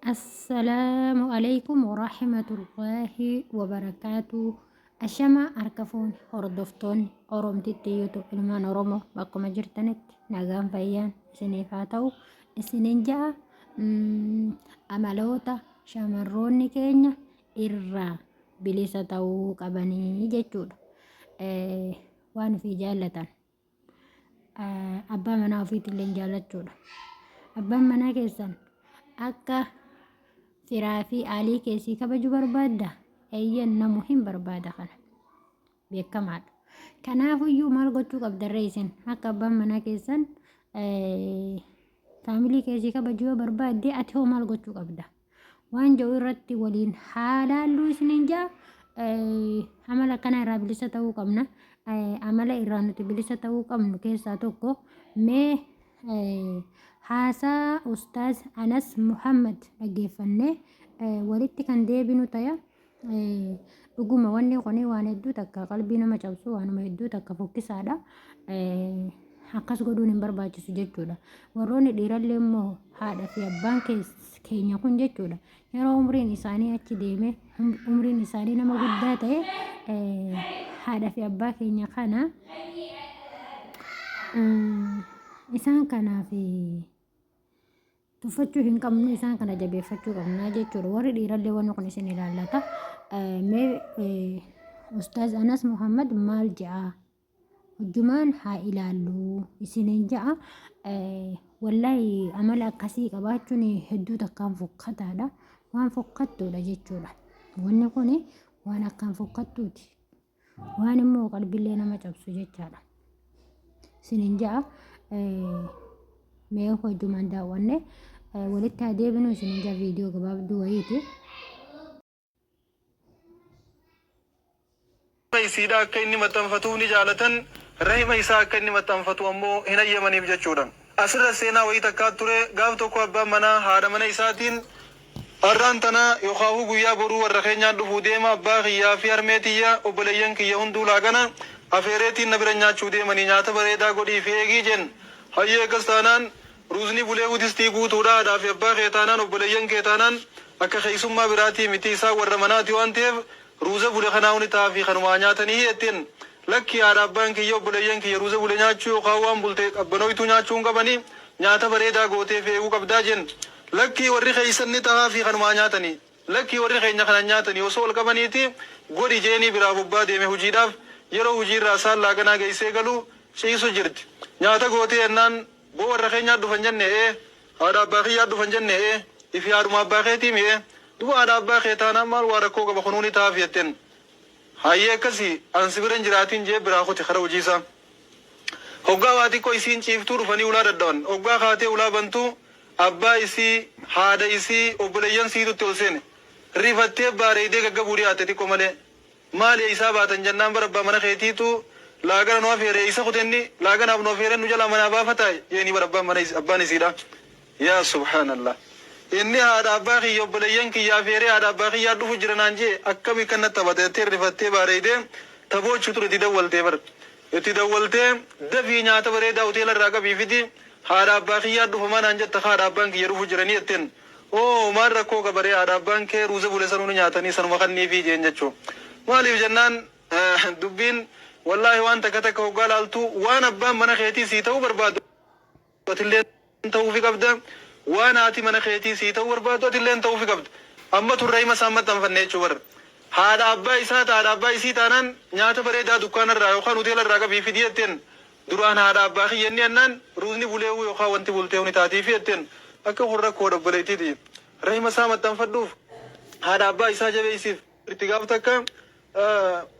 Assalaamu Aleykum Warahmatullaahi Wabarakaatu. Ashama harka fuune hordoftoonni Oromtitti YouTube ilmaan Oromoo bakkuma jirtanitti nagaan fayyaan isiniif haa ta'u isiniin ja'a. Amaloota shamarroonni keenya irraa bilisa ta'uu qabanii jechuudha. Waan ofii jaallatan abbaa manaa ofiitillee jaallachuudha. Abbaan manaa keessan akka firaa fi aalii keessii kabaju barbaadda? Eeyyan namu hin barbaada kana. Beekamaadha. Kanaafuyyuu maal gochuu qabdarree isin akka abbaan manaa keessan faamilii keessii kabaju yoo barbaadde ati hoo maal gochuu qabda? Waan jedhu irratti waliin haa laalluu isiniin jaa. Amala akkanaa irraa bilisa ta'uu qabna. Amala irraa nuti bilisa ta'uu qabnu keessaa tokko mee haasaa Ustaaz Anas Muhammad dhaggeeffannee walitti kan deebinu taya. Dhuguma wanni kun waan hedduu takka qalbii nama cabsu waanuma hedduu takka fokkisaadha. Akkas godhuun hin barbaachisu jechuudha. Warroonni dhiirallee immoo haadha fi abbaan keenya kun jechuudha. Yeroo umriin isaanii achi deeme umriin isaanii nama guddaa ta'e haadha fi abbaa keenya kana isaan kanaaf tuffachuu hin qabnu, isaan kana jabeeffachuu qabna jechuudha. Warri dhiirallee wanni kun isin ilaallata. Mee Ustaaz Anas Muhammad maal je'a? Hojjumaan haa ilaallu isiniin ja'a. Wallahi amala akkasii qabaachuun hedduu takkaan fokkataadha. Waan fokkattuudha jechuudha. Wanni kun waan akkaan fokkattuuti. Waan immoo qalbillee nama cabsu jechaadha. Isiniin ja'a. Mee hojjumaan daawwanne walitti haa deebinu isiniin ja'a, viidiyoo gabaabduu wayiiti. Isiidha akka inni maxxanfatuuf ni jaalatan, rahima isaa akka inni maxxanfatu ammoo hin hayyamaniif jechuudha. Asirra seenaa wayii takkaat ture. Gaaf tokko abbaan manaa haadha mana isaatiin, Arraan tana yookaahuu guyyaa boruu warra keenyaan dhufuu deema, abbaa kiyyaa fi harmee tiyya, obboleeyyan kiyya hunduu laaqana afeereetiin na bira nyaachuu deemanii, nyaata bareedaa godhiifi eegii jeen. Hayyee, akkas taanaan ruuzni buleehuu distii guutuudha, haadhaa fi abbaa kee taanaan, obboleeyyan kee taanaan akka keeysummaa biraatii miti, isaan warra manaati waan ta'eef ruuza bule kanaahuu ni ta'aafii kanuma haa nyaatanii jetteen. Lakkii, haadha abbaan kiyya, obboleeyyan kiyya ruuza bule nyaachuu yookaan waan bulte qabbanooytuu nyaachuu hin qabanii, nyaata bareedaa gooteefi eeguu qabdaa jeen. Lakkii, warri keeysan ni tahaafii kanuma haa nyaatanii. Lakkii, warri keenya kana hin nyaatanii. Osoo ol qabaniiti godhi jeenii biraa bobbaa deeme hujiidhaaf. Yeroo hujii irraa isaan laaqanaa geeysee galu ciisu jirti. Nyaata gootee jennaan, boo warra keenyaa dhufan jennee? Ee. Haadha abbaa kiyyaa dhufan jennee? Ee. Ifi haadhuma abbaa keetiimi? Ee. Duba haadha abbaa kee taanaan maal waa rakkoo qaba, kunuu ni tahaaf jetteen. Hayyee, akkasi, an si bira hin jiraatin jee biraa kute kara hujii isaa. Hoggaa waa xiqqoo isiin ciiftuu dhufanii ulaa dhadhawan. Hoggaa kaatee ulaa bantu abbaa isii, haadha isii, obboleeyyan isiitu itti ol seene. Rifattee baareeydee gaggabuu dhiyaatte xiqqo malee. Maali, eeysaa baatan jennaan, bar abbaa mana keetiitu laaqana nu afeere, eeysa kute inni? Laaqanaaf nu afeeree nu jalaa manaa baafataa? Jeenii bar abbaan mana abbaan isiidha. Yaa subhaanallah! Inni haadha abbaa kiyya, obboleeyyan kiyya afeeree haadha abbaa kiyyaa dhufu jira naan je'e, akkami kan natti taphata jettee rifattee baareeydee ta boochu ture itti dawwaltee bar. Itti dawwaltee, dafii nyaata bareedaa hoteela irraa qabii fidi, haadha abbaa kiyyaa dhufamaa naan jetta, haadha abbaan kiyya dhufu jiranii jetteen. Oo, maal rakkoo qaba ree, haadha abbaan kee ruuza bule sanuu ni nyaatanii, sanuma kanniifii jeen jechuu. Maaliif jennaan, dubbiin wallaahi waan takka takka hoggaa laaltu, waan abbaan mana keetii sii ta'uu barbaadu atilleen ta'uufi qabda, waan haati mana keetii sii ta'uu barbaaddu atilleen ta'uufi qabda. Amma tun rahima isaan maxxanfanne jechuu bar. Haadha abbaa isaa ta haadha abbaa isii taanaan nyaata bareedaa dukkaana irraa yookaan hoteela irraa qabii fidi jetteen. Duraan haadha abbaa kiyya inni jennaan ruuzni buleehuu yookaan wanti bulteehu ni taatiifi jetteen. Akka kun rakkoodha, obboleettii tiyya. Rahima isaa maxxanfadhuuf, haadha abbaa isaa jabeessiif. Itti gaaf takka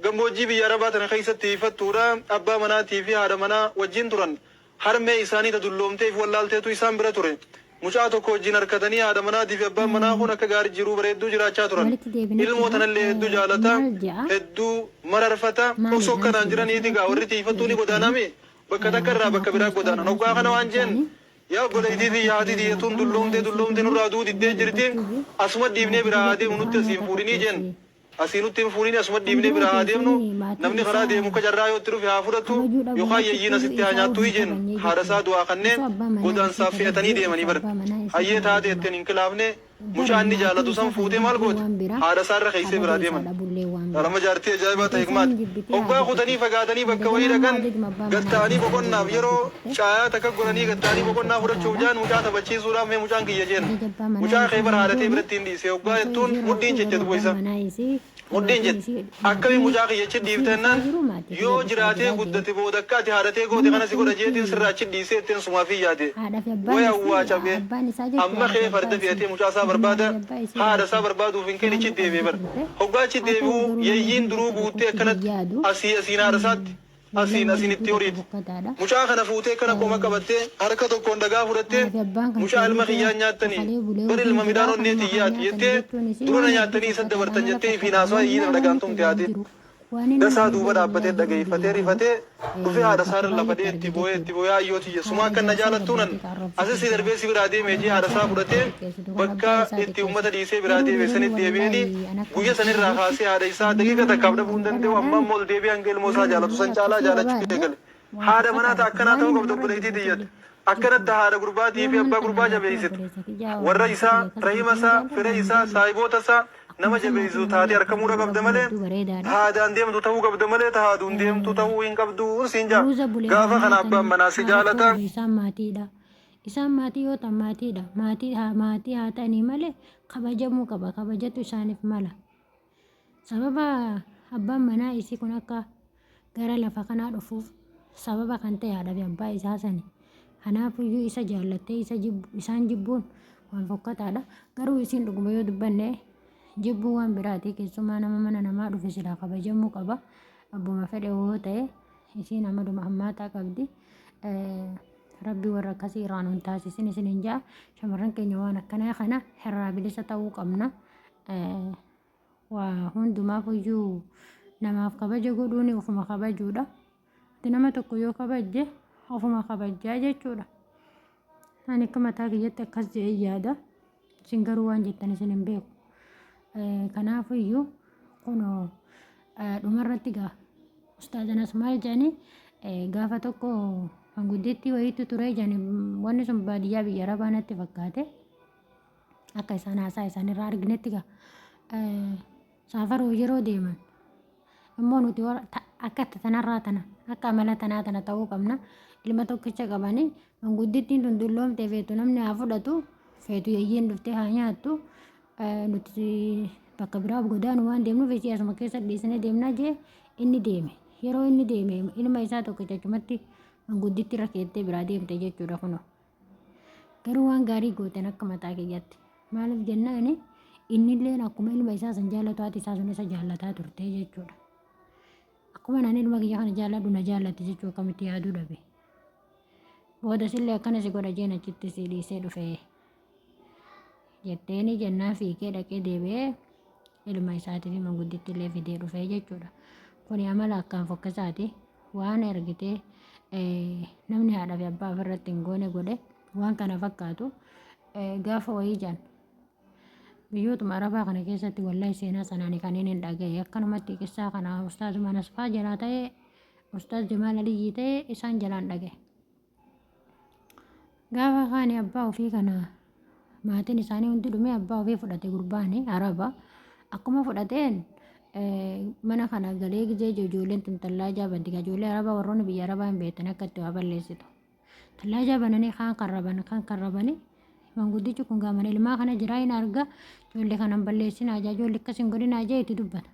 gammoojjii biyya Arabaa tana keessatti hiifattuudha abbaa manaatii fi haadha manaa wajjin turan. Harmee isaanii ta dulloomtee if wallaalteetu isaan bira ture. Mucaa tokko wajjin arkatanii haadha manaatii fi abbaan manaa kun akka gaarii jiruu bareedduu jiraachaa turan. Walitti deebinee Ilmoo jira. tanallee hedduu jaalata, Maal je'a? hedduu mararfata. Osoo Maalidhaan akkanaan jiraniiti gaa warri fuulleeffattu tiiyfattuu ni dhageettanii godaanami. Bakka takka irraa waan bakka akkuma biraa Ustaaz godaanan. Anas Hoggaa kana Muhammad waan jeen, jedhani yaa kan obboleeytii kana tiyya, irratti haati tiyya deebiin tun abbaan manaa dulloomtee isii dulloomtee tuni nurraa du'uu diddee dhugaa jirti. dubbachuufi Asuma dhiifnee maatii biraa haa biyyatti deemnu, nutti dhufaa asii hin nyaata fuudhinii jeen. qopheesse. Asii nutti hin fuudhinii, asuma Kan dhiifnee biraa haa biraatiin deemnu. isiin maatii Namni karaa isaa deemu akka carraa yoo itti dhufe haa fudhatu kabajuu dhabuu yookaan yayyiin irrattiyyuu asitti haa isaa nyaattuyi hin jeen. kabajne Haadha jechuudha. isaa du'aa kannee Osoo abbaa manaa isii godaansaaf fe'atanii kabajjee, deemanii osoo bar. abbaa manaa isii Hayyee kana taate dhuguma jetteen hin kilaafne. Bar Mucaa inni maatii jaalatu san isaa kana fuutee maal jibbuun goote? waan biraa, Haadha isaa irra keessee kabaja biraa isaa deeman. dhabullee waan Lama biraa. jaartii ajaa'ibaa Maatii ta isaa hikmaati. hin jibbitii haa Hoggaa kutanii jibbitu. fagaatanii bakka wayii Indaganaa immoo dhaqan ajajuma abbaa gad manaa ta'anii isii kana boqonnaaf godhuudhaaf yeroo bitatte. caayaa takka godhanii gad ta'anii Waan boqonnaa fudhachuuf fokkataadha. ja'an mucaa taphachiisuudhaaf mee mucaan kiyya jeen. Ajaja abbaa manaa Mucaa kee isii bar hin haadha tee goone biratti hin dhiise hoggaa osoo jettuun isiin mudhiin raftuu citte garuu duba abbaan isa. manaa isii Mudhiin maatiin jette. isii Akkami maatiin mucaa kiyya achi isii dhiifte dhufaa jennaan jiru maatii kiyya yoo dhufaa jiraatee jiraa jeen. guddate booda akka ati haadha tee goote Namni kana si godha akkamitti jeetiin sirraa achi dhiisee jetteen sumaafii yaade. haadha fi abbaan Way isii awwaa cabee. abbaan isaa jechuun Amma haadha fi kee abbaa farda isii fe'atee mucaa isaa maatiin barbaada haadha fi abbaa isii haadha isaa raafte barbaaduuf hin ka'in maal achi deebi'e qabdi bar. turte Hoggaa achi haa ta'u deebi'u garuu nama yayyiin hedduu duruu takka guuttee tokkotti hin akkanatti yaadu asii asiin haadha isaatti wallah asiin waan asiin hedduu itti takka horiiti. fokkataadha. Mucaa kana fuutee kana qoma qabattee harka tokkoon dhagaa fudhattee Haadha fi abbaan kan mucaa kee ilma hunda kiyyaan nyaattanii kafalee bulee bar ofiin ilma midhaan jiraa onnee kanuma haa tiyyaati nyaatanii jettee jechuun isii dura na waan hedduu nyaattanii isa fokkataadha dabartan amala jettee ifiin fokkataadha haasawaa namni iyyiin amalli dhagaan kun tumte hin haati. jiru waan inni Dasaa namni duuba illee dhaabbatee wallaahi jiruun dhageeffatee biyyaa bahu rifatee dhufee haadha bakka isaa irra lafa baay'eetti dhee arge itti boo'ee jechuudha itti boo'ee ayyoo tiyya sumaa haadha akka na jaarsaa jaalattuunan gabbaatee ka arrabsitu asi si jira darbee si biraa deemee haadha jee haadha jaarsaa isaa fudhatee gabbaatee xiqqeessitu kan bakka abbaa isaa itti ummata xiqqeessitu dhiisee biraa garuu deeme dhiironni sanitti deebi'eeni wallaahi an akka guyya mataa sanirraa kiyyatti kaasee haadha isaa daqiiqa namni takkaaf dhabuu hin danda'u amma balaadhaan ammoo ol deebi'ee hanga ilmoo isaa yoo jaalatu illee san caalaa akkasii jaalachuu qabaadhe eegale. waan Haadha manaa ta fokkataadha kun akkanaa waan ta'uu inni qabdu namarra obboleettii jibbu tiyyatti. illee Akkanatti jibbuudha haadha gurbaatii yoo fi abbaa amanta gurbaa na jaartii jabeessitu. obboleessa kiyyaa Warra maatii isaa, kiyya akkas rahima gooteen isaa, jaalladha fira hin isaa, jaalladhu saahiboota isaa akkuma nama san maatiin jabeessitu taatee namallee akkas arkamuudha godhuu qabda qabuun malee hedduu bareedaadha. haadaan deemtu ta'uu qabda malee ta haaduun deemtu ta'uu hin qabdu siin jaa. Ruuza bulee haa Gaafa kana abbaan nyaatanii manaa si haa rakkoo jaalata. qabu isaan maatiidha. Isaan maatii yoo ta'an maatiidha. Maatii haa maatii haa ta'anii malee kabajamuu qaba. Kabajatu isaaniif mala. Sababa abbaan manaa isii kun akka gara lafa kanaa dhufuuf sababa kan ta'e haadha fi abbaa isaa sani. Kanaafuyyuu isa jaallattee isa jibbu isaan jibbuun waan fokkataadha. Garuu isiin dhuguma yoo dubbanne jibbuun waan biraati. Keessumaa nama mana namaa dhufe silaa kabajamuu qaba. Abbuma fedhe yoo ta'e isiin amaluma hammaataa qabdi. Rabbi warra akkasii irraa nun taasisin isiniin ja'a. Shamarran keenya waan akkanaa kana irraa bilisa ta'uu qabna. Waa hundumaaf iyyuu namaaf kabaja godhuun ofuma kabajuudha. Ati nama tokko yoo kabajje ofuma kabajjaa jechuudha. Ani akka mataa kiyyatti akkas jedhee yaada. Isin garuu waan jettan isin hin beeku. Kanaaf iyyuu kunoo dhumarratti gaa Ustaaz Anas maal jedhanii gaafa tokko manguddeettii wayiitu ture jedhanii wanni sun baadiyyaa biyya Arabaa natti fakkaate. Akka isaan haasaa isaanirraa arginetti gaa saafaruu yeroo deeman immoo nuti warra akka tanarraa tana akka amala tanaa tana ta'uu qabna. Ilma tokkicha qabanii manguddittiin tun dulloomtee feetu namni haa fudhatu feetu yayyiin dhuftee haa nyaattu nuti bakka biraa godaanu waan deemnuuf ishee asuma keessa dhiisnee deemnaa jee inni deeme. Yeroo inni deeme ilma isaa tokkicha achumatti mangudditti irra keettee biraa deemte jechuudha kunoo. Garuu waan gaarii gootan akka mataa kiyyatti. Maaliif jennaan innilleen akkuma ilma isaa san jaallatu haati isaa sun isa jaallataa turte jechuudha. Akkuma naan ilma kiyya kana jaalladhu na jaallatti jechuu akkamitti yaaduu dhabe. Booda sillee akkana si godha jeen achitti si dhiisee dhufe jetteeni jennaan fiigee dhaqee deebi'ee ilma isaatii fi mangudditti illee fidee dhufee jechuudha. Kuni amala akkaan fokkisaati. Waan argitee namni haadha fi abbaa ofirratti hin goone godhe waan kana fakkaatu gaafa wayii jaan biyyootuma arabaa kana keessatti wallahi seenaa sanaani kan inni hin dhagaye akkanumatti qissaa kana ustaazuma Nasfaa jalaa ta'e ustaaz Jamaal Aliyyii ta'e isaan jalaan dhagaye. Gaafa kaani abbaa ofii kana maatiin isaanii hundi dhumee abbaa ofii fudhate gurbaani araba. Akkuma fudhateen mana kana galee gizee ijoolleen tun tallaajaa banti. Ijoollee arabaa warroonni biyya arabaa hin beektan akka itti waa balleessitu. Tallaajaa bananii kaan karraban kaan karrabanii manguddichi kun gaamana ilmaa kana jiraa hin arga ijoollee kana hin balleessinaa jaa ijoollee akkas hin godhinaa jee itti dubbata.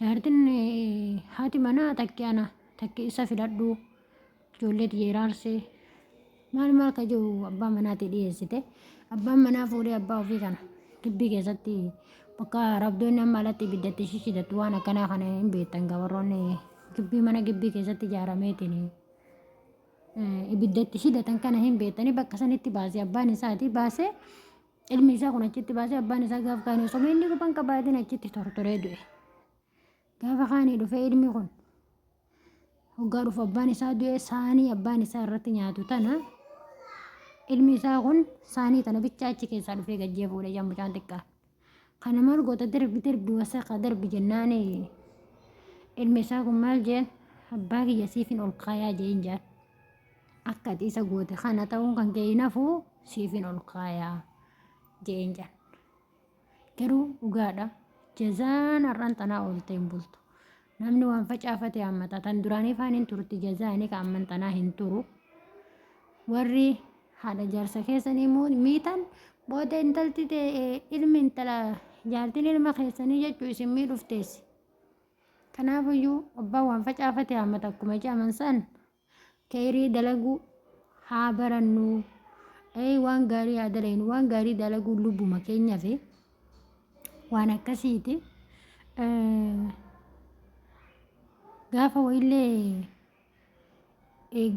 Jaartiin haati manaa takki ana takki isa filadhuu ijoollee tiyya iraarsee maal maal ka jiru abbaa manaatti dhiyeessite. Abbaan manaa fuudhee abbaa ofii kana gibbii keessatti bakka rabdoonni amma alatti ibiddatti shishidattu waan akkanaa kana hin beektan gaa warroonni gibbii mana gibbii keessatti ijaarameetiin ibiddatti shidatan kana hin beektanii bakka sanitti baasee abbaan isaatii baasee ilmi isaa kun achitti baasee abbaan isaa gaaf kaanii osoo inni quban qabaatiin achitti tortoree du'e. Gaafa kaanii dhufee ilmi kun hoggaa dhufu abbaan isaa du'ee saanii abbaan isaa irratti nyaatu tana ilmi isaa kun saanii tana bichaa achi keessaa dhufee gajjee fuudhee jaa mucaan xiqqaa. Kana maal goota darbi darbi wasaqa darbi jennaan ilmi isaa kun maal jeen abbaa kiyya siifin ol kaayaa jeen jaan. Akka ati isa goote kana ta'uun kan kee hin hafu siifin ol kaayaa jeen jaan. Garuu dhugaadha jazaan har'aan tanaa oolte hin bultu. Namni waan facaafate haammata. Tan duraanii faan hin turti jazaani ka amman tanaa hin turu. Warri haadha jaarsa keessanii miitan booda intalti tee ilmi intala jaartiin ilma keessanii jechuu isin miidhuuf teessi. Kanaafuyyuu abbaan waan facaafate haammata akkuma jedhaman san Keyrii dalaguu haa barannuu. Ee waan gaarii haa dalaynu. Waan gaarii dalaguun lubbuma keenyafi waan akkasiiti. Gaafa wayiillee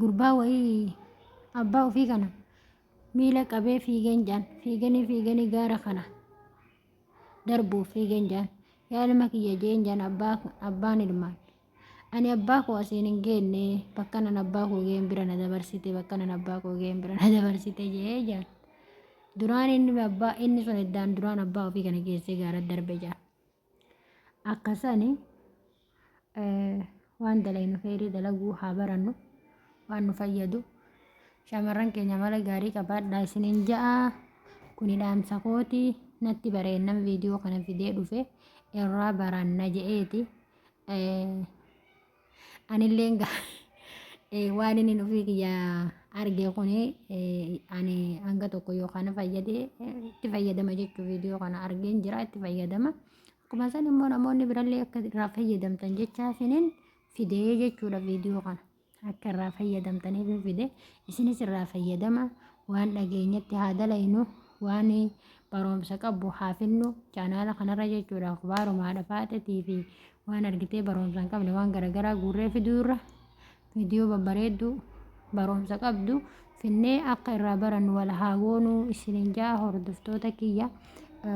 gurbaa wayii abbaa ofii kana miila qabee fiigeen jaan fiiganii fiiganii gaara kana darbuuf fiigeen jaan yaa ilma kiyya jeen jaan abbaan ilmaan Ani abbaa koo asiin hin geenne bakka nan abbaa koo ga'een bira na dabarsite bakka nan abbaa koo ga'een bira na dabarsite jee jaan. Duraan inni abbaa inni sun iddaan duraan abbaa ofii kana geessee gaara darbe jaan. Akkasani waan dalaynu kheyrii dalaguu haa barannu waan nu fayyadu. Shamarran keenya amala gaarii qabaadhaa isiniin ja'a. Kuni dhaamsa kooti natti bareennan viidiyoo kana fidee dhufe irraa baranna je'eeti. Anilleen waan inni ofii kiyya arge kuni ani hanga tokko yookaan fayyade itti fayyadama jechuu viidiyoo kana argeen jira itti fayyadama. Akkuma san immoo namoonni birallee akka irraa fayyadamtan jechaafinin fidee jechuudha viidiyoo kana. Akka irraa fayyadamtaniif fide isinis irraa fayyadama waan dhageenyatti haa dalaynu waan baroomsa qabu haa finnu chaanaala kanarra jechuudha akbaaruma haadha faaxetii fi waan argitee baroomsa hin qabne waan garagaraa guurree fiduu irra viidiyoo babbareedduu baroomsa qabdu finnee akka irraa barannu wal haa goonuu isinin jaa hordoftoota kiyya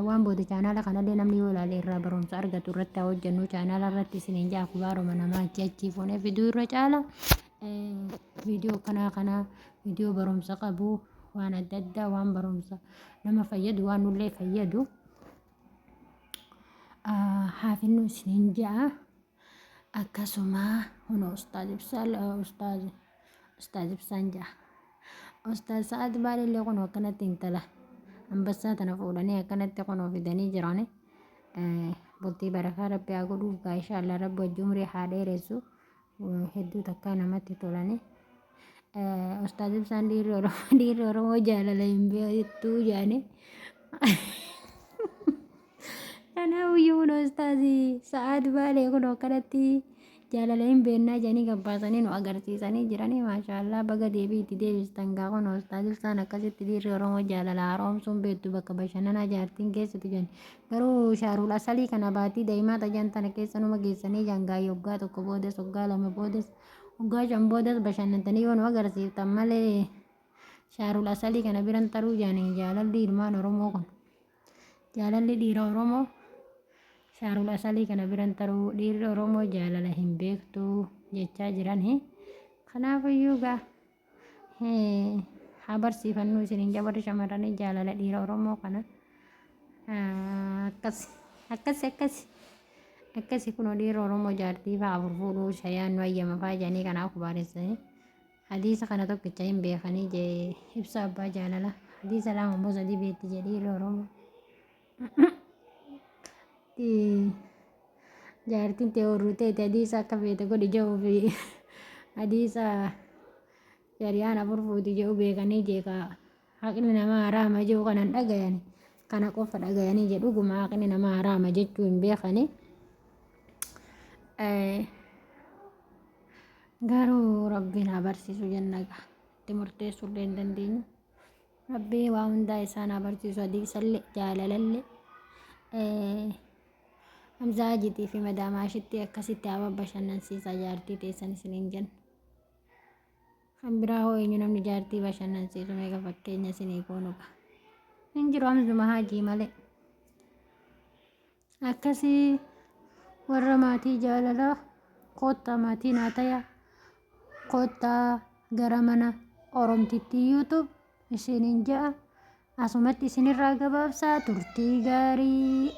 waan booda chaanaala kanallee namni yoo ilaale irraa barumsa argatu irratti haa hojjennu chaanaala irratti isinin jaa kubaaruma namaa achi achii fuunee fiduu irra caala viidiyoo kanaa kana viidiyoo barumsa qabu waan adda addaa waan barumsa nama fayyadu waan nullee fayyadu haa finnu isinin jaa Akkasuma kunoo ustaaz ibsaan ustaaz ustaaz ibsaan ja'a. Ustaaz sa'aad baalillee kunoo akkanatti intala ambassaa tana fuudhanii akkanatti kunoo fidanii jirani. Bultii barakaa rabbi haa godhuuf gaa inshaallah rabbi wajji umrii haa dheeressu. Hedduu takkaa namatti tolani. Ustaaz ibsaan dhiirri Oromoo dhiirri Oromoo jaalala hin beektuu jaani. Kanaafuu kun ustaazi sa'aad baalee kun akkanatti jaalala hin beennaa jedhanii gabbaasanii nu agarsiisanii jiranii maashaallah baga deebii itti deebistan gaa kun ustaazi ibsaan akkasitti dhiirri Oromoo jaalala haaromsuun beektu bakka bashannanaa jaartiin geessitu jedhan garuu shaaruul asalii kana baatii daa'imaa tajan tana keessa numa geessanii jangaa yoggaa tokko boodas waggaa lama boodas waggaa shan boodas bashannantanii yoo nu agarsiiftan malee shaarul asalii kana biran taruu jaanii jaalalli ilmaan Oromoo kun. Jaalalli dhiira Oromoo shaarul asalii kana biran taruu dhiirri Oromoo jaalala hin beektu jechaa jirani. Kanaafiyyuu gaa haa barsiifannuu isiniin jedha warri shamarranii jaalala dhiira Oromoo kana. Akkasi akkasi akkasi akkasi kunoo dhiirri Oromoo jaartii fa'aa afur fuudhuu shayaan nu hayyama fa'aa jedhanii kanaaf kubaaressanii. Hadiisa kana tokkicha hin beekanii jee ibsa abbaa jaalala. Hadiisa lama immoo sadii beekti jee dhiirri Oromoo. Jaartiin tee horruu teeti hadiisa akka feete godhi jedhuu fi hadiisa shari'aan afur fuuti jedhu beekanii jee ka haqni namaa haraama jedhu kana hin dhagayani. Kana qofa dhagayanii jee dhuguma haqni namaa haraama jechuu hin beekani. Garuu Rabbiin haa barsiisu jenna egaa. Itti murteessuu illee hin dandeenyu. Rabbii waa hundaa isaan haa barsiisu hadiisallee jaalalallee. Hamzaa Hajiitii fi Madaam Haashitti akkasitti haa babbashannansiisaa jaartii teessan isiniin jenna. Kan biraa hoo eenyu namni jaartii bashannansiisu meeqa fakkeenya isinii goonuga. Hin jiru Hamzuma Hajii malee. Akkasii warra maatii jaalalaa koottaa maatii naa tayaa koottaa gara mana Oromtittii YouTube isiniin ja'a asumatti isinirraa gabaabsaa turtii gaarii.